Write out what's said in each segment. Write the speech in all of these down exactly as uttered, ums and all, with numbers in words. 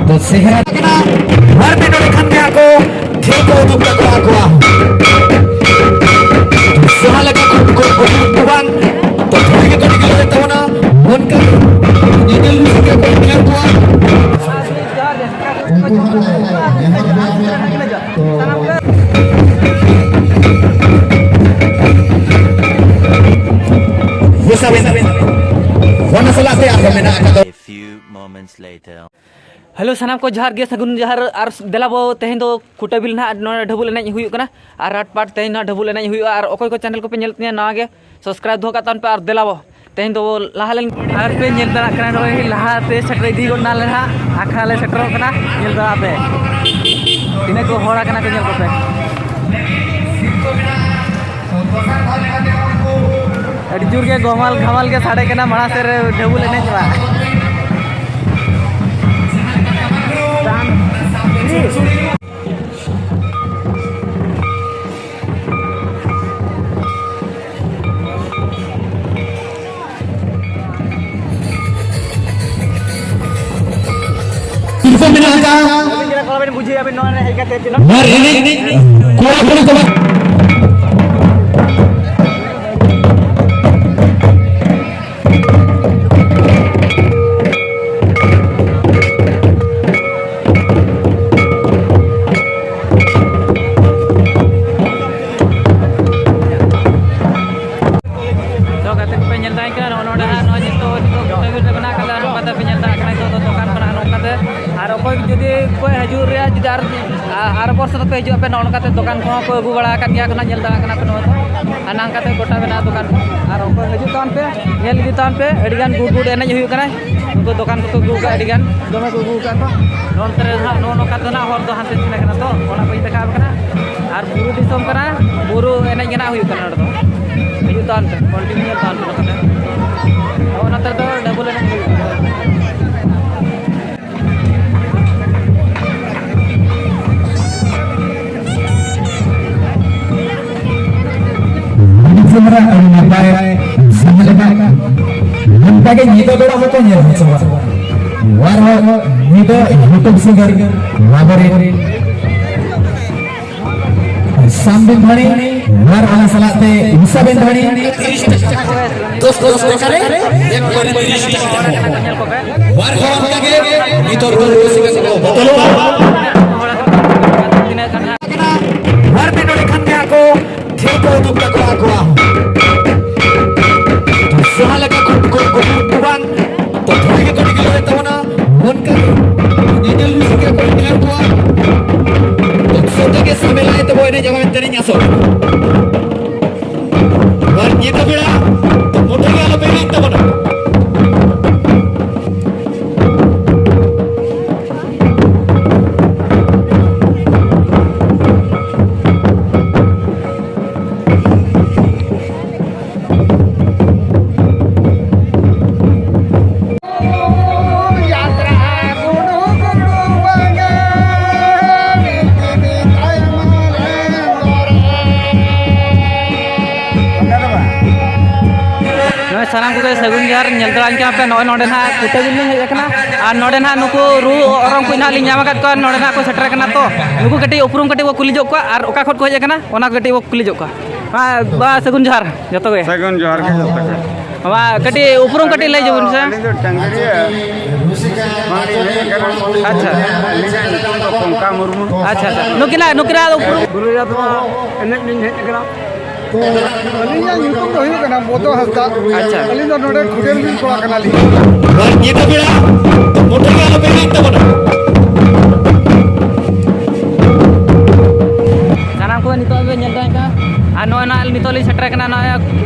ᱛᱚ ᱥᱮᱦᱨᱟ ᱠᱟᱱᱟ, ᱵᱟᱨ ᱯᱮ ᱰᱚᱸᱰᱮ ᱠᱷᱟᱱ ᱜᱮ ᱟᱠᱚ ᱠᱷᱮᱞ ᱠᱚ ᱩᱫᱩᱜ ᱛᱟᱠᱚᱣᱟ ᱟᱠᱚᱣᱟᱜ᱾ ᱡᱟᱦᱟᱸ ᱞᱮᱠᱟ ᱠᱚ ᱠᱚ ᱠᱚ ᱵᱟᱝ, ᱛᱚ ᱵᱷᱟᱜᱮ ᱠᱚ ᱰᱤᱜᱽᱞᱟᱹᱣᱮᱫ ᱛᱟᱵᱚᱱᱟ, ᱢᱚᱱᱠᱟ ᱧᱮᱧᱮᱞ ᱢᱤᱫ ᱥᱟᱶᱛᱮ ᱠᱚ ᱧᱮᱞ ᱠᱚᱣᱟ᱾ ᱩᱱᱠᱩ ᱦᱚᱸ ᱞᱮ ᱱᱮᱦᱚᱨ ᱡᱚᱦᱟᱨ ᱠᱚᱣᱟ᱾ ᱛᱚ ᱵᱮᱥ ᱟᱵᱮᱱ ᱚᱱᱟ ᱥᱟᱞᱟᱜ ᱛᱮ ᱟᱨᱦᱚᱸ ᱢᱮᱱᱟᱜ ᱟᱠᱟᱫᱟ᱾ A few moments later. Hello, ᱥᱟᱱᱟᱢ ᱠᱚ ᱡᱚᱦᱟᱨ ᱜᱮ, ᱥᱟᱹᱜᱩᱱ ᱡᱚᱦᱟᱨ᱾ ᱟᱨ ᱫᱮᱞᱟ ᱵᱚ, ᱛᱮᱦᱮᱧ ᱫᱚ ᱠᱷᱩᱴᱟᱹ ᱵᱤᱞ ᱱᱟᱦᱟᱜ ᱱᱚᱰᱮ ᱰᱷᱟᱹᱵᱩᱞ ᱮᱱᱮᱡ ᱦᱩᱭᱩᱜ ᱠᱟᱱᱟ᱾ ᱟᱨ ᱨᱟᱴ ᱯᱟᱴ ᱛᱮᱦᱮᱧ ᱱᱟᱦᱟᱜ ᱰᱷᱟᱹᱵᱩᱞ ᱮᱱᱮᱡ ᱦᱩᱭᱩᱜᱼᱟ᱾ ᱟᱨ ᱚᱠᱚᱭ ᱠᱚ ᱪᱮᱱᱮᱞ ᱠᱚᱯᱮ ᱧᱮᱞ ᱛᱤᱧᱟ, ᱱᱟᱣᱟ ᱜᱮ ᱥᱟᱵᱥᱠᱨᱟᱭᱤᱵ ᱫᱚᱦᱚ ᱠᱟᱜ ᱛᱟᱵᱚᱱ ᱯᱮ᱾ ᱟᱨ ᱫᱮᱞᱟ ᱵᱚ, ᱛᱮᱦᱮᱧ ᱫᱚ ᱞᱟᱦᱟ ᱞᱮᱱ ᱟᱨ ᱯᱮ ᱧᱮᱞ ᱫᱟᱲᱮᱭᱟᱜ ᱠᱟᱱᱟ, ᱱᱚᱜᱼᱚᱭ ᱞᱟᱦᱟ ᱛᱮ ᱥᱮᱴᱮᱨ ᱤᱫᱤ ᱜᱚᱫ ᱱᱟᱞᱮ ᱱᱟᱦᱟᱜ, ᱟᱠᱷᱲᱟ ᱞᱮ ᱥᱮᱴᱮᱨᱚᱜ ᱠᱟᱱᱟ᱾ ᱧᱮᱞ ᱫᱟᱲᱮᱭᱟᱜ ᱯᱮ, ᱛᱤᱱᱟᱹᱜ ᱠᱚ ᱦᱚᱲ ᱟᱠᱟᱱᱟ ᱠᱚ, ᱧᱮᱞ ᱠᱚᱯᱮ᱾ ᱟᱹᱰᱤ ᱡᱳᱨ ᱜᱮ ᱜᱚᱢᱟᱞ ᱜᱷᱟᱢᱟᱞ ᱜᱮ ᱥᱟᱰᱮ ᱠᱟᱱᱟ, ᱢᱟᱲᱟᱝ ᱥᱮᱫ ᱨᱮ ᱰᱷᱟᱹᱵᱩᱞ ᱮᱱᱮᱡ ᱢᱟ᱾ ᱥᱤᱨᱯᱟᱹ ᱢᱮᱱᱟᱜ ᱟᱠᱟᱫᱼᱟ᱾ ᱟᱹᱵᱤᱱ ᱪᱮᱫ ᱞᱮᱠᱟ ᱵᱤᱱ ᱵᱩᱡᱷᱟᱹᱣᱮᱫᱼᱟ ᱟᱹᱵᱤᱱ ᱱᱚᱣᱟ ᱨᱮ ᱦᱮᱡ ᱠᱟᱛᱮ ᱪᱮᱫ? ᱱᱚᱣᱟ ᱨᱤᱱᱤᱡ ᱠᱚᱲᱟ ᱠᱩᱲᱤ ᱠᱚ ᱛᱚ ᱜᱟᱛᱮ ᱠᱚᱯᱮ ᱧᱮᱞ ᱫᱟᱲᱮᱭᱟᱜ ᱠᱟᱱᱟ, ᱱᱚᱜᱼᱚ ᱱᱚᱰᱮ ᱦᱟᱸᱜ ᱱᱚᱜᱼᱚᱭ ᱱᱤᱛᱚᱜ, ᱱᱤᱛᱚᱜ ᱜᱚᱴᱟ ᱵᱤᱨ ᱨᱮ ᱢᱮᱱᱟᱜ ᱟᱠᱟᱫᱟ, ᱱᱚᱝᱠᱟ ᱛᱮᱯᱮ ᱧᱮᱞ ᱫᱟᱲᱮᱭᱟᱜ ᱠᱟᱱᱟ, ᱱᱤᱛᱚᱜ ᱫᱚ ᱫᱚᱠᱟᱱ ᱠᱚ ᱱᱟᱜ ᱱᱚᱝᱠᱟ ᱛᱮ᱾ ᱟᱨ ᱚᱠᱚᱭ ᱡᱩᱫᱤ ᱠᱚ ᱦᱤᱡᱩᱜ ᱨᱮᱭᱟᱜ, ᱡᱩᱫᱤ ᱟᱨ, ᱟᱨ ᱵᱚᱨᱥᱟ ᱫᱚᱯᱮ ᱦᱤᱡᱩᱜ ᱟᱯᱮ, ᱱᱚᱜᱼᱚ ᱱᱚᱝᱠᱟ ᱛᱮ ᱫᱚᱠᱟᱱ ᱠᱚᱦᱚᱸ ᱠᱚ ᱟᱹᱜᱩ ᱵᱟᱲᱟ ᱟᱠᱟᱫ ᱜᱮᱭᱟ ᱠᱚ ᱱᱟᱜ, ᱧᱮᱞ ᱫᱟᱲᱮᱭᱟᱜ ᱠᱟᱱᱟ ᱯᱮ ᱱᱚᱣᱟ ᱫᱚ᱾ ᱟᱨ ᱱᱚᱝᱠᱟ ᱛᱮ ᱜᱚᱴᱟ ᱢᱮᱱᱟᱜᱼᱟ ᱫᱚᱠᱟᱱ ᱠᱚ᱾ ᱟᱨ ᱚᱠᱚᱭ ᱦᱤᱡᱩᱜ ᱛᱟᱵᱚᱱ ᱯᱮ, ᱧᱮᱞ ᱤᱫᱤ ᱛᱟᱵᱚᱱ ᱯᱮ, ᱟᱹᱰᱤ ᱜᱟᱱ ᱜᱩᱰ ᱜᱩᱰ ᱮᱱᱮᱡ ᱦᱩᱭᱩᱜ ᱠᱟᱱᱟ᱾ ᱩᱱᱠᱩ ᱫᱚᱠᱟᱱ ᱠᱚᱠᱚ ᱟᱹᱜᱩ ᱟᱠᱟᱫ, ᱟᱹᱰᱤ ᱜᱟᱱ ᱫᱚᱢᱮ ᱠᱚ ᱟᱹᱜᱩ ᱟᱠᱟᱫ ᱠᱚ᱾ ᱱᱚᱱᱛᱮ ᱨᱮ ᱦᱟᱸᱜ ᱱᱚᱜᱼᱚ ᱱᱚᱝᱠᱟ ᱛᱮ ᱱᱟᱜ ᱦᱚᱨ ᱫᱚ ᱦᱟᱱᱛᱮ ᱥᱮᱱ ᱟᱠᱟᱱᱟ, ᱛᱚ ᱚᱱᱟ ᱠᱚᱧ ᱫᱮᱠᱷᱟᱣ ᱟᱯᱮ ᱠᱟᱱᱟ᱾ ᱟᱨ ᱵᱩᱨᱩ ᱫᱤᱥᱚᱢ ᱠᱟᱱᱟ, ᱵᱩᱨᱩ ᱮᱱᱮᱡ ᱜᱮ ᱱᱟᱜ ᱦᱩᱭᱩᱜ ᱠᱟᱱᱟ ᱱᱚᱰᱮ ᱫᱚ᱾ ᱦᱤᱡᱩᱜ ᱛᱟᱵᱚᱱ ᱯᱮ, ᱠᱚᱱᱴᱤᱱᱤᱭᱩ ᱧᱮᱞ ᱛᱟᱵᱚᱱ ᱯᱮ ᱱᱚᱝᱠᱟ ᱛᱮ᱾ ᱱᱚᱜᱼᱚ ᱱᱚᱛᱮ ᱨᱮᱫᱚ ᱰᱟᱵᱚᱞ ᱮᱱᱮᱡ ᱦᱩᱭᱩᱜ ᱠᱟᱱᱟ᱾ ᱟᱹᱰᱤ ᱪᱮᱦᱨᱟ, ᱟᱹᱰᱤ ᱱᱟᱯᱟᱭ᱾ ᱡᱟᱦᱟᱸ ᱞᱮᱠᱟ ᱱᱚᱝᱠᱟ ᱜᱮ ᱧᱤᱫᱟᱹ ᱵᱮᱲᱟ ᱦᱚᱸᱠᱚ ᱧᱮᱞ ᱦᱚᱪᱚᱣᱟ᱾ ᱟᱨᱦᱚᱸ ᱧᱤᱫᱟᱹ YouTube singer ᱞᱟᱵᱚᱨᱤᱱ ᱥᱟᱢᱵᱤᱱ ᱫᱷᱟᱹᱱᱤ ᱟᱨ ᱚᱱᱟ ᱥᱟᱞᱟᱜ ᱛᱮ ᱩᱥᱟᱵᱤᱱ ᱫᱷᱟᱹᱱᱤ᱾ ᱫᱚᱥ ᱫᱚᱥ ᱴᱟᱠᱟ ᱨᱮ ᱮᱠᱵᱟᱨᱮ ᱛᱤᱨᱤᱥ ᱴᱟᱠᱟ᱾ ᱟᱨᱦᱚᱸ ᱚᱱᱠᱟ ᱜᱮ ᱱᱤᱛᱚᱜ ᱨᱩ ᱨᱩ ᱥᱤᱠᱟ ᱥᱤᱠᱟ ᱵᱚᱫᱚᱞᱚᱜᱼᱟ᱾ ᱟᱨ ᱢᱤᱫ ᱱᱚᱰᱮ ᱠᱷᱟᱱ ᱜᱮ ᱟᱠᱚ ᱴᱷᱤᱠ ᱠᱚ ᱩᱫᱩᱜ ᱛᱟᱠᱚᱣᱟ ᱟᱠᱚᱣᱟᱜ ᱦᱚᱸ᱾ ᱡᱟᱦᱟᱸ ᱞᱮᱠᱟ ᱠᱚ, ᱠᱚ, ᱠᱚ, ᱠᱚ ᱵᱟᱝ, ᱛᱚ ᱛᱷᱚᱲᱟ ᱜᱮ ᱠᱚ ᱰᱷᱤᱞᱟᱹᱣᱮᱫ ᱛᱟᱵᱚᱱᱟ᱾ ᱚᱱᱠᱟ ᱜᱮ ᱧᱮᱧᱮᱞ ᱨᱩᱥᱤᱠᱟ ᱠᱚ ᱮᱜᱟᱨ ᱠᱚᱣᱟ᱾ ᱛᱚ ᱥᱚᱸᱜᱮ ᱜᱮ ᱥᱟᱢᱮᱞᱟᱭ ᱛᱟᱵᱚ ᱮᱱᱮᱡ ᱟᱵᱚᱱ ᱢᱮᱱᱛᱮ ᱤᱧ ᱟᱥᱚᱜ ᱠᱟᱱᱟ᱾ ᱟᱨ ᱧᱤᱫᱟᱹ ᱵᱮᱲᱟ ᱛᱚ ᱢᱚᱴᱷᱮ ᱜᱮ ᱟᱞᱚ ᱯᱮ ᱮᱱᱮᱡ ᱛᱟᱵᱚᱱᱟ᱾ ᱱᱚᱜᱼᱚᱭ ᱥᱟᱱᱟᱢ ᱠᱚᱜᱮ ᱥᱟᱹᱜᱩᱱ ᱡᱚᱦᱟᱨ᱾ ᱧᱮᱞ ᱫᱟᱲᱮᱭᱟᱜ ᱠᱟᱱᱟ ᱯᱮ, ᱱᱚᱜᱼᱚᱭ ᱱᱚᱰᱮ ᱱᱟᱦᱟᱜ ᱠᱩᱴᱟᱹ ᱵᱤᱞ ᱞᱤᱧ ᱦᱮᱡ ᱟᱠᱟᱱᱟ᱾ ᱟᱨ ᱱᱚᱰᱮ ᱱᱟᱦᱟᱜ ᱱᱩᱠᱩ ᱨᱩ ᱚᱨᱚᱝ ᱠᱚ ᱱᱟᱦᱟᱜ ᱞᱤᱧ ᱧᱟᱢ ᱟᱠᱟᱫ ᱠᱚᱣᱟ, ᱱᱚᱰᱮ ᱱᱟᱦᱟᱜ ᱠᱚ ᱥᱮᱴᱮᱨ ᱟᱠᱟᱱᱟ᱾ ᱛᱚ ᱱᱩᱠᱩ ᱠᱟᱹᱴᱤᱡ ᱩᱯᱨᱩᱢ ᱠᱟᱹᱴᱤᱡ ᱵᱚ ᱠᱩᱞᱤ ᱡᱚᱜ ᱠᱚᱣᱟ, ᱟᱨ ᱚᱠᱟ ᱠᱷᱚᱱ ᱠᱚ ᱦᱮᱡ ᱟᱠᱟᱱᱟ ᱚᱱᱟ ᱠᱟᱹᱴᱤᱡ ᱵᱚ ᱠᱩᱞᱤ ᱡᱚᱜ ᱠᱚᱣᱟ᱾ ᱦᱮᱸ, ᱵᱟ, ᱥᱟᱹᱜᱩᱱ ᱡᱚᱦᱟᱨ ᱡᱚᱛᱚ ᱜᱮ᱾ ᱥᱟᱹᱜᱩᱱ ᱡᱚᱦᱟᱨ ᱜᱮ ᱡᱚᱛᱚ ᱜᱮ᱾ ᱵᱟ, ᱠᱟᱹᱴᱤᱡ ᱩᱯᱨᱩᱢ ᱠᱟᱹᱴᱤᱡ ᱞᱟᱹᱭ ᱧᱚᱜ ᱵᱤᱱ ᱥᱮ᱾ ᱟᱹᱞᱤᱧ ᱫᱚ ᱰᱟᱝᱜᱟᱨᱤᱭᱟᱹ ᱠᱷᱚᱱ ᱞᱤᱧ ᱦᱮᱡ ᱟᱠᱟᱱᱟ᱾ ᱟᱪᱪᱷᱟ᱾ ᱟᱹᱞᱤᱧᱟᱜ ᱧᱩᱛᱩᱢ ᱫᱚ ᱠᱚᱝᱠᱟ ᱢᱩᱨᱢᱩ᱾ ᱟᱪᱪᱷᱟ, ᱟᱪᱪᱷᱟ᱾ ᱱᱩᱠᱤᱱᱟᱜ, ᱱᱩᱠᱤᱱᱟᱜ ᱩᱯᱨᱩᱢ᱾ ᱵᱩᱨᱩ ᱨᱮᱭᱟᱜ ᱫᱚ ᱮᱱᱮᱡ ᱞᱤᱧ ᱦᱮᱡ ᱟᱠᱟᱱᱟ᱾ ᱟᱹᱞᱤᱧᱟᱜ ᱧᱩᱛᱩᱢ ᱫᱚ ᱦᱩᱭᱩᱜ ᱠᱟᱱᱟ ᱵᱚᱫᱚ ᱦᱟᱸᱥᱫᱟ᱾ ᱟᱪᱪᱷᱟ᱾ ᱟᱹᱞᱤᱧ ᱫᱚ ᱱᱚᱰᱮ ᱠᱷᱩᱰᱮᱞ ᱨᱤᱱ ᱠᱚᱲᱟ ᱠᱟᱱᱟᱞᱤᱧ᱾ ᱟᱨ ᱧᱤᱫᱟᱹ ᱵᱮᱲᱟ ᱢᱚᱴᱷᱮ ᱜᱮ ᱟᱞᱚ ᱯᱮ ᱮᱱᱮᱡ ᱛᱟᱵᱚᱱᱟ᱾ ᱥᱟᱱᱟᱢ ᱠᱚ ᱱᱤᱛᱚᱜ ᱵᱮᱱ ᱧᱮᱞ ᱫᱟᱲᱮᱭᱟᱜ ᱠᱟᱱᱟ᱾ ᱟᱨ ᱱᱚᱜᱼᱚᱭ ᱱᱟᱜ ᱱᱤᱛᱚᱜ ᱞᱤᱧ ᱥᱮᱴᱮᱨ ᱠᱟᱱᱟ ᱱᱚᱜᱼᱚᱭ,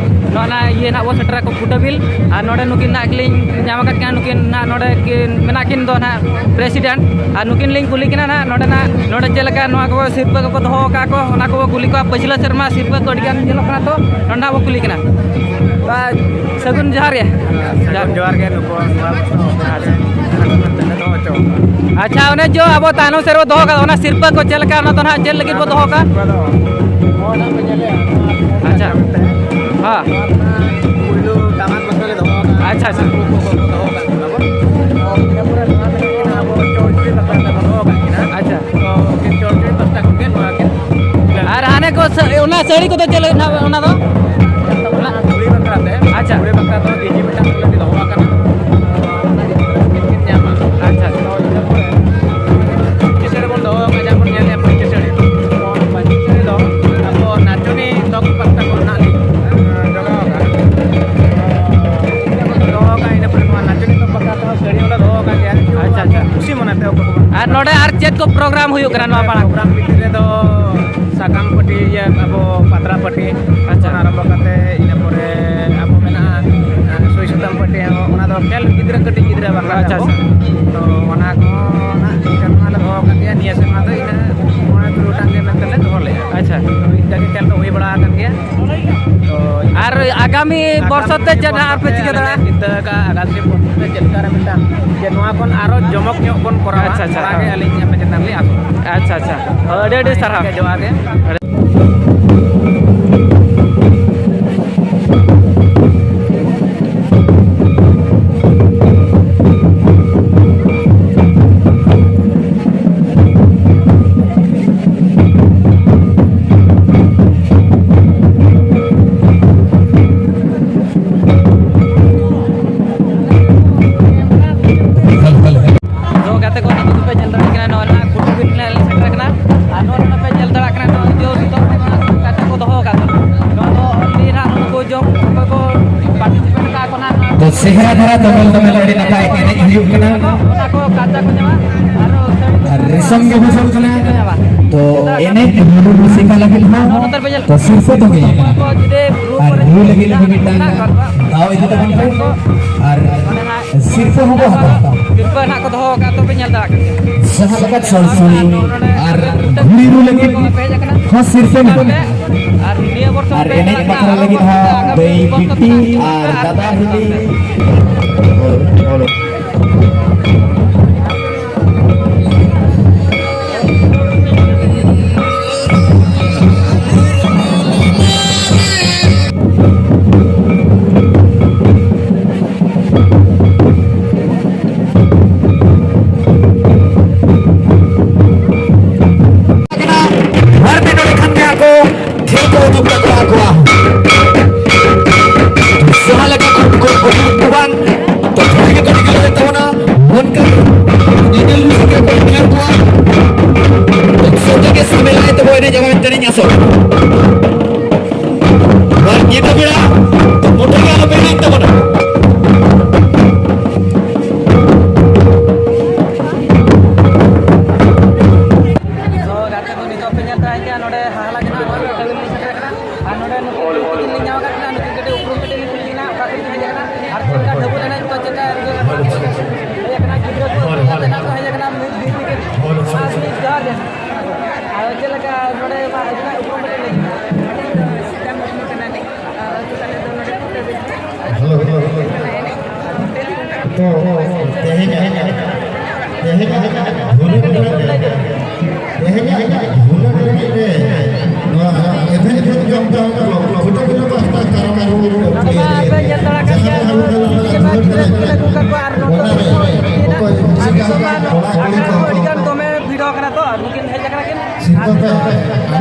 ᱱᱚᱜᱼᱚᱭ ᱱᱟ ᱤᱭᱟᱹ ᱱᱟᱜ ᱵᱚᱱ ᱥᱮᱴᱮᱨᱟ ᱠᱚ ᱠᱩᱴᱟᱹᱵᱤᱞ᱾ ᱟᱨ ᱱᱚᱰᱮ ᱱᱩᱠᱤᱱ ᱱᱟᱜ ᱞᱤᱧ ᱧᱟᱢ ᱟᱠᱟᱫ ᱠᱤᱱᱟ, ᱱᱩᱠᱤᱱ ᱱᱟᱜ ᱱᱚᱰᱮ ᱠᱤᱱ ᱢᱮᱱᱟᱜ ᱠᱤᱱ ᱫᱚ ᱱᱟᱜ president᱾ ᱟᱨ ᱱᱩᱠᱤᱱ ᱞᱤᱧ ᱠᱩᱞᱤ ᱠᱤᱱᱟ ᱱᱟᱜ ᱱᱚᱰᱮ ᱱᱟᱜ, ᱱᱚᱰᱮ ᱪᱮᱫ ᱞᱮᱠᱟ ᱱᱚᱣᱟ ᱠᱚ ᱥᱤᱨᱯᱟᱹ ᱠᱚᱠᱚ ᱫᱚᱦᱚ ᱟᱠᱟᱫ ᱠᱚ, ᱚᱱᱟ ᱠᱚᱵᱚ ᱠᱩᱞᱤ ᱠᱚᱣᱟ᱾ ᱯᱟᱹᱪᱷᱞᱟᱹ ᱥᱮᱨᱢᱟ ᱥᱤᱨᱯᱟᱹ ᱠᱚ ᱟᱹᱰᱤ ᱜᱟᱱ ᱧᱮᱞᱚᱜ ᱠᱟᱱᱟ, ᱛᱚ ᱱᱚᱰᱮ ᱱᱟᱜ ᱵᱚ ᱠᱩᱞᱤ ᱠᱤᱱᱟ᱾ ᱵᱟ, ᱥᱟᱹᱜᱩᱱ ᱡᱚᱦᱟᱨ ᱜᱮ᱾ ᱡᱚᱦᱟᱨ᱾ ᱡᱚᱦᱟᱨ ᱜᱮ᱾ ᱱᱩᱠᱩ ᱱᱚᱣᱟ ᱟᱪᱪᱷᱟ᱾ ᱟᱪᱪᱷᱟ, ᱚᱱᱮ ᱡᱚ ᱟᱵᱚ ᱛᱟᱭᱱᱚᱢ ᱥᱮᱫ ᱨᱮᱵᱚ ᱫᱚᱦᱚ ᱠᱟᱫᱟ, ᱚᱱᱟ ᱥᱤᱨᱯᱟᱹ ᱠᱚ ᱪᱮᱫ ᱞᱮᱠᱟ, ᱚᱱᱟ ᱫᱚ ᱱᱟᱦᱟᱜ ᱪᱮᱫ ᱞᱟᱹᱜᱤᱫ ᱵᱚ ᱫᱚᱦᱚ ᱠᱟᱜᱼᱟ? ᱟᱪᱪᱷᱟ᱾ ᱦᱮᱸ᱾ ᱨᱩ ᱠᱚ ᱫᱚᱦᱚ ᱠᱟᱜ ᱠᱟᱱᱟ ᱵᱚᱱ᱾ ᱤᱱᱟᱹ ᱯᱚᱨᱮ ᱱᱚᱣᱟ ᱢᱮᱱᱟᱜ ᱠᱤᱱᱟ ᱟᱵᱚ ᱪᱚᱲᱪᱚᱲᱤ ᱵᱟᱠᱷᱨᱟ ᱛᱮ ᱵᱚᱱ ᱫᱚᱦᱚ ᱠᱟᱜ ᱠᱤᱱᱟ᱾ ᱟᱪᱪᱷᱟ᱾ ᱛᱚ ᱩᱱᱠᱤᱱ ᱪᱚᱲᱪᱚᱲᱤ ᱯᱟᱥᱴᱟ ᱠᱷᱚᱱ ᱜᱮ ᱱᱚᱣᱟ ᱠᱤᱱ ᱟᱨ ᱦᱟᱱᱮ ᱠᱚ ᱥᱟᱹ-, ᱚᱱᱟ ᱥᱟᱹᱲᱤ ᱠᱚᱫᱚ ᱪᱮᱫ ᱞᱟᱹᱜᱤᱫ ᱱᱟᱦᱟᱜ ᱚᱱᱟ ᱫᱚ? ᱚᱱᱟ ᱠᱩᱲᱤ ᱵᱟᱠᱷᱨᱟ ᱛᱮ᱾ ᱟᱪᱪᱷᱟ᱾ ᱠᱩᱲᱤ ᱵᱟᱠᱷᱨᱟ ᱫᱚ ᱤᱡᱤ ᱢᱤᱫᱴᱟᱝ already ᱫᱚᱦᱚ ᱟᱠᱟᱱᱟ᱾ ᱚᱱᱟ ᱠᱤᱱ ᱧᱟᱢᱟ᱾ ᱟᱪᱪᱷᱟ᱾ ᱛᱚ ᱤᱱᱟᱹ ᱯᱚᱨᱮ ᱯᱟᱹᱧᱪᱤ ᱥᱟᱹᱲᱤ ᱵᱚᱱ ᱫᱚᱦᱚ ᱟᱠᱟᱫ, ᱡᱟᱦᱟᱸ ᱵᱚᱱ ᱧᱮᱞᱮᱫᱼᱟ ᱯᱟᱹᱧᱪᱤ ᱥᱟᱹᱲᱤ᱾ ᱱᱚᱣᱟ ᱯᱟᱹᱧᱪᱤ ᱥᱟᱹᱲᱤ ᱫᱚ ᱟᱵᱚ ᱱᱟᱪᱚᱱᱤ ᱛᱚᱠ ᱯᱟᱥᱴᱟ ᱠᱷᱚᱱ ᱱᱟᱜ ᱞᱤᱧ, ᱮᱸ, ᱡᱚᱜᱟᱣ ᱟᱠᱟᱫᱼᱟ᱾ ᱫᱚᱦᱚ ᱟᱠᱟᱫᱼᱟ, ᱤᱱᱟᱹ ᱯᱚᱨᱮ ᱱᱚᱣᱟ ᱱᱟᱪᱚᱱᱤ ᱛᱚᱠ ᱯᱟᱥᱴᱟ ᱛᱮᱦᱚᱸ ᱥᱟᱹᱲᱤ ᱦᱚᱸᱞᱮ ᱫᱚᱦᱚ ᱟᱠᱟᱫ ᱜᱮᱭᱟ᱾ ᱟᱪᱪᱷᱟ, ᱟᱪᱪᱷᱟ᱾ ᱠᱩᱥᱤ ᱢᱚᱱᱮᱛᱮ ᱚᱠᱚᱭ ᱠᱚᱵᱚᱱ ᱟᱨ ᱱᱚᱰᱮ ᱟᱨ ᱪᱮᱫ ᱠᱚ ᱯᱨᱳᱜᱨᱟᱢ ᱦᱩᱭᱩᱜ ᱠᱟᱱᱟ ᱱᱚᱣᱟ ᱢᱟᱲᱟᱝ? ᱯᱨᱳᱜᱨᱟᱢ ᱵᱷᱤᱛᱨᱤ ᱨᱮᱫᱚ ᱥᱟᱠᱟᱢ ᱯᱟᱹᱴᱤ, ᱤᱭᱟᱹ, ᱟᱵᱚ ᱯᱟᱛᱲᱟ ᱯᱟᱹᱴᱤ ᱟᱪᱪᱷᱟ᱾ ᱠᱷᱚᱱ ᱟᱨᱟᱢᱵᱷᱚ ᱠᱟᱛᱮ ᱤᱱᱟᱹ ᱯᱚᱨᱮ ᱟᱵᱚ ᱢᱮᱱᱟᱜᱼᱟ, ᱮᱸ, ᱥᱩᱭ ᱥᱩᱛᱟᱹᱢ ᱯᱟᱹᱴᱤ ᱦᱚᱸ, ᱚᱱᱟ ᱫᱚ ᱠᱷᱮᱞ ᱜᱤᱫᱽᱨᱟᱹ, ᱠᱟᱹᱴᱤᱡ ᱜᱤᱫᱽᱨᱟᱹ ᱵᱟᱠᱷᱨᱟ ᱟᱪᱪᱷᱟ, ᱛᱮ ᱟᱵᱚ᱾ ᱟᱪᱪᱷᱟ᱾ ᱛᱚ ᱚᱱᱟ ᱠᱚ ᱱᱟᱜ ᱪᱮᱛᱟᱱ ᱨᱮᱞᱮ ᱫᱚᱦᱚ ᱟᱠᱟᱫ ᱜᱮᱭᱟ, ᱱᱤᱭᱟᱹ ᱥᱮᱨᱢᱟ ᱫᱚ ᱤᱱᱟᱹ ᱢᱚᱬᱮ ᱛᱩᱨᱩᱭ ᱜᱚᱴᱟᱝ ᱜᱮ ᱢᱮᱱᱛᱮ ᱞᱮ ᱫᱚᱦᱚ ᱞᱮᱫᱼᱟ᱾ ᱟᱪᱪᱷᱟ᱾ ᱛᱚ ᱤᱱᱠᱟᱹ ᱜᱮ ᱠᱷᱮᱞ ᱫᱚ ᱦᱩᱭ ᱵᱟᱲᱟ ᱟᱠᱟᱱ ᱜᱮᱭᱟ᱾ ᱛᱚ ᱟᱨ ᱟᱜᱟᱢᱤ ᱵᱚᱨᱥᱚ ᱛᱮ ᱪᱮᱫ ᱦᱟᱸᱜ ᱟᱨ ᱯᱮ ᱪᱤᱠᱟᱹ ᱟᱞᱮ ᱞᱮ ᱫᱟᱲᱮᱭᱟᱜᱼᱟ? ᱪᱤᱱᱛᱟᱹ ᱟᱠᱟᱫᱼᱟ ᱟᱜᱟᱢᱤ ᱵᱚᱨᱥᱚ ᱛᱮ ᱪᱮᱫ ᱞᱮᱠᱟ ᱨᱮ ᱢᱤᱫᱴᱟᱝ ᱡᱮ ᱱᱚᱣᱟ ᱠᱷᱚᱱ ᱟᱨᱚ ᱡᱚᱢᱚᱠ ᱧᱚᱜ ᱵᱚᱱ ᱠᱚᱨᱟᱣᱟ, ᱟᱪᱪᱷᱟ, ᱟᱪᱪᱷᱟ, ᱚᱱᱟ ᱜᱮ ᱦᱮᱸ᱾ ᱟᱹᱞᱤᱧ ᱟᱯᱮ ᱪᱮᱛᱟᱱ ᱞᱤᱧ ᱟᱥᱚᱜᱼᱟ᱾ ᱟᱪᱪᱷᱟ, ᱟᱪᱪᱷᱟ᱾ ᱦᱳᱭ, ᱟᱹᱰᱤ ᱟᱹᱰᱤ ᱥᱟᱨᱦᱟᱣ᱾ ᱜᱚᱢᱠᱮ, ᱡᱚᱦᱟᱨ ᱜᱮ᱾ ᱛᱚ ᱜᱟᱛᱮ ᱠᱚ, ᱱᱤᱛᱚᱜ ᱫᱚᱯᱮ ᱧᱮᱞ ᱫᱟᱲᱮᱭᱟᱜ ᱠᱟᱱᱟ, ᱱᱚᱜᱼᱚᱭ ᱱᱚᱣᱟ ᱠᱩᱴᱩ ᱵᱤᱞ ᱨᱮ ᱞᱮ ᱥᱮᱴᱮᱨ ᱟᱠᱟᱱᱟ᱾ ᱟᱨ ᱱᱚᱜᱼᱚᱭ ᱱᱚᱰᱮ ᱯᱮ ᱧᱮᱞ ᱫᱟᱲᱮᱭᱟᱜ ᱠᱟᱱᱟ, ᱱᱚᱜᱼᱚᱭ ᱡᱮ ᱱᱤᱛᱚᱜ ᱱᱚᱣᱟ ᱠᱟᱛᱮ ᱠᱚ ᱫᱚᱦᱚ ᱟᱠᱟᱫ ᱫᱚ, ᱱᱚᱣᱟ ᱫᱚ ᱚᱱᱞᱤ ᱱᱟᱜ ᱱᱩᱠᱩ ᱡᱚᱢ ᱚᱠᱚᱭ ᱠᱚ ᱯᱟᱨᱴᱤᱥᱤᱯᱮᱴ ᱟᱠᱟᱫ ᱠᱚ ᱱᱟᱜ, ᱱᱚᱣᱟ ᱛᱚ ᱥᱮᱦᱨᱟ ᱫᱷᱟᱨᱟ ᱫᱚᱢᱮᱞ ᱫᱚᱢᱮᱞ ᱟᱹᱰᱤ ᱱᱟᱯᱟᱭ ᱮᱱᱮᱡ ᱦᱩᱭᱩᱜ ᱠᱟᱱᱟ᱾ ᱚᱱᱟ ᱠᱚ ᱠᱟᱪᱟ ᱠᱚ ᱧᱟᱢᱟ᱾ ᱟᱨ ᱨᱮᱥᱚᱢ ᱜᱮ ᱵᱩᱡᱷᱟᱹᱜ ᱠᱟᱱᱟ᱾ ᱛᱚ ᱮᱱᱮᱡ ᱨᱩ ᱨᱩᱥᱤᱠᱟ ᱞᱟᱹᱜᱤᱫ ᱦᱚᱸ ᱱᱚᱛᱮ ᱯᱮ ᱧᱮᱞ ᱛᱚ ᱥᱤᱨᱯᱟᱹ ᱫᱚ ᱜᱮ ᱠᱟᱱᱟ᱾ ᱟᱨ ᱨᱩ ᱞᱟᱹᱜᱤᱫ ᱦᱚᱸ ᱢᱤᱫᱴᱟᱝ ᱫᱟᱣ ᱤᱫᱤ ᱛᱟᱵᱚᱱ ᱯᱮ᱾ ᱟᱨ ᱥᱤᱨᱯᱟᱹ ᱦᱚᱸᱵᱚ ᱦᱟᱛᱟᱣᱟ᱾ ᱥᱤᱨᱯᱟᱹ ᱱᱟᱜ ᱠᱚ ᱫᱚᱦᱚ ᱟᱠᱟᱫ ᱫᱚ ᱯᱮ ᱧᱮᱞ ᱫᱟᱲᱮᱭᱟᱜ ᱠᱟᱱ ᱜᱮᱭᱟ᱾ ᱡᱟᱦᱟᱸ ᱞᱮᱠᱟ ᱥᱚᱨᱥᱚᱨᱤ ᱟᱨ ᱜᱷᱩᱲᱤ ᱨᱩ ᱞᱟᱹᱜᱤᱫ ᱦᱚᱸ ᱥᱤᱨᱯᱟᱹ ᱢᱮᱱᱟᱜᱼᱟ᱾ ᱟᱨ ᱱᱤᱭᱟᱹ ᱵᱚᱨᱥᱚ ᱟᱨ ᱮᱱᱮᱡ ᱵᱟᱠᱷᱨᱟ ᱞᱟᱹᱜᱤᱫ ᱦᱚᱸ ᱫᱟᱹᱭ ᱵᱤᱴᱤ ᱟᱨ ᱫᱟᱫᱟ ᱦᱤᱞᱤ᱾ ᱦᱮᱡ ᱟᱠᱟᱱᱟ, ᱜᱤᱫᱽᱨᱟᱹ ᱠᱚ ᱦᱮᱡ ᱟᱠᱟᱱᱟ, ᱢᱤᱫ ᱫᱤᱱ ᱨᱮᱜᱮ᱾ ᱦᱳᱭ, ᱦᱳᱭ᱾ ᱟᱨ ᱢᱤᱫ ᱡᱚᱦᱟᱨ ᱜᱮ᱾ ᱟᱫᱚ ᱪᱮᱫ ᱞᱮᱠᱟ ᱱᱚᱰᱮ ᱢᱟ ᱟᱹᱵᱤᱱᱟᱜ ᱩᱯᱨᱩᱢ ᱠᱟᱹᱴᱤᱡ ᱞᱟᱹᱭ ᱵᱤᱱ? ᱟᱹᱞᱤᱧ ᱫᱚ ᱥᱤᱛᱟ ᱢᱩᱨᱢᱩ ᱠᱟᱱᱟᱞᱤᱧ᱾ ᱟᱨ ᱟᱹᱛᱩ ᱛᱟᱞᱮ ᱫᱚ ᱱᱚᱰᱮ ᱠᱩᱴᱟᱹ ᱵᱤᱞ᱾ Hello, hello, hello. ᱛᱚ, ᱛᱮᱦᱮᱧ, ᱛᱮᱦᱮᱧᱟᱜ ᱫᱷᱩᱞᱟᱹ ᱴᱚᱴᱷᱟ ᱨᱮ, ᱛᱮᱦᱮᱧᱟᱜ ᱫᱷᱩᱞᱟᱹ ᱴᱚᱴᱷᱟ ᱨᱮ ᱱᱚᱣᱟ ᱮᱵᱷᱮᱱ ᱡᱚᱢ ᱫᱚ ᱯᱷᱳᱴᱳ ᱯᱷᱳᱴᱳ ᱯᱟᱥᱴᱟ ᱠᱟᱨᱟᱢ ᱨᱩ ᱟᱫᱚ ᱢᱟ ᱯᱮ ᱧᱮᱞ ᱫᱟᱲᱮᱭᱟᱜ ᱠᱟᱱ ᱜᱮᱭᱟ, ᱱᱚᱣᱟ ᱡᱮ ᱵᱟᱝ ᱜᱤᱫᱽᱨᱟᱹ ᱠᱚ ᱟᱹᱜᱩ ᱠᱟᱠᱚᱣᱟ ᱟᱨ ᱱᱚᱛᱮ ᱫᱚ ᱟᱨ ᱱᱤᱛᱚᱜ ᱢᱟ ᱟᱠᱷᱲᱟ ᱨᱮᱦᱚᱸ ᱟᱹᱰᱤ ᱜᱟᱱ ᱫᱚᱢᱮ ᱵᱷᱤᱲ ᱟᱠᱟᱱᱟ ᱛᱚ, ᱟᱨ ᱱᱩᱠᱤᱱ ᱦᱮᱡ ᱟᱠᱟᱱᱟ ᱠᱤᱱ᱾ ᱟᱨ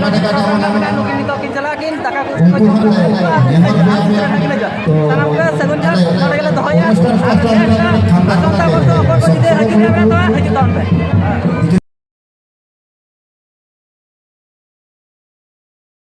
ᱱᱩᱠᱤᱱ ᱫᱚ ᱱᱩᱠᱤᱱ ᱱᱤᱛᱚᱜ ᱠᱤᱱ ᱪᱟᱞᱟᱜᱼᱟ ᱠᱤᱱ, ᱫᱟᱠᱟ ᱠᱚ ᱡᱚᱢ ᱠᱚ ᱦᱤᱡᱩᱜᱼᱟ, ᱟᱨ ᱱᱚᱛᱮ ᱫᱚ ᱟᱹᱛᱩ ᱨᱮᱱ ᱦᱚᱸ ᱠᱤᱱ ᱦᱤᱡᱩᱜᱼᱟ᱾ ᱥᱟᱱᱟᱢ ᱠᱚ ᱥᱟᱹᱜᱩᱱ ᱡᱚᱦᱟᱨ ᱱᱚᱰᱮ ᱜᱮᱞᱮ ᱫᱚᱦᱚᱭᱟ᱾ ᱟᱨ ᱟᱥᱟᱢ ᱛᱟᱵᱚᱱ ᱫᱚ ᱚᱠᱚᱭ ᱠᱚ ᱡᱩᱫᱤ ᱦᱤᱡᱩᱜ ᱨᱮᱭᱟᱜ ᱢᱮᱱᱟᱜ ᱛᱟᱢᱟ, ᱦᱤᱡᱩᱜ ᱛᱟᱵᱚᱱ ᱯᱮ᱾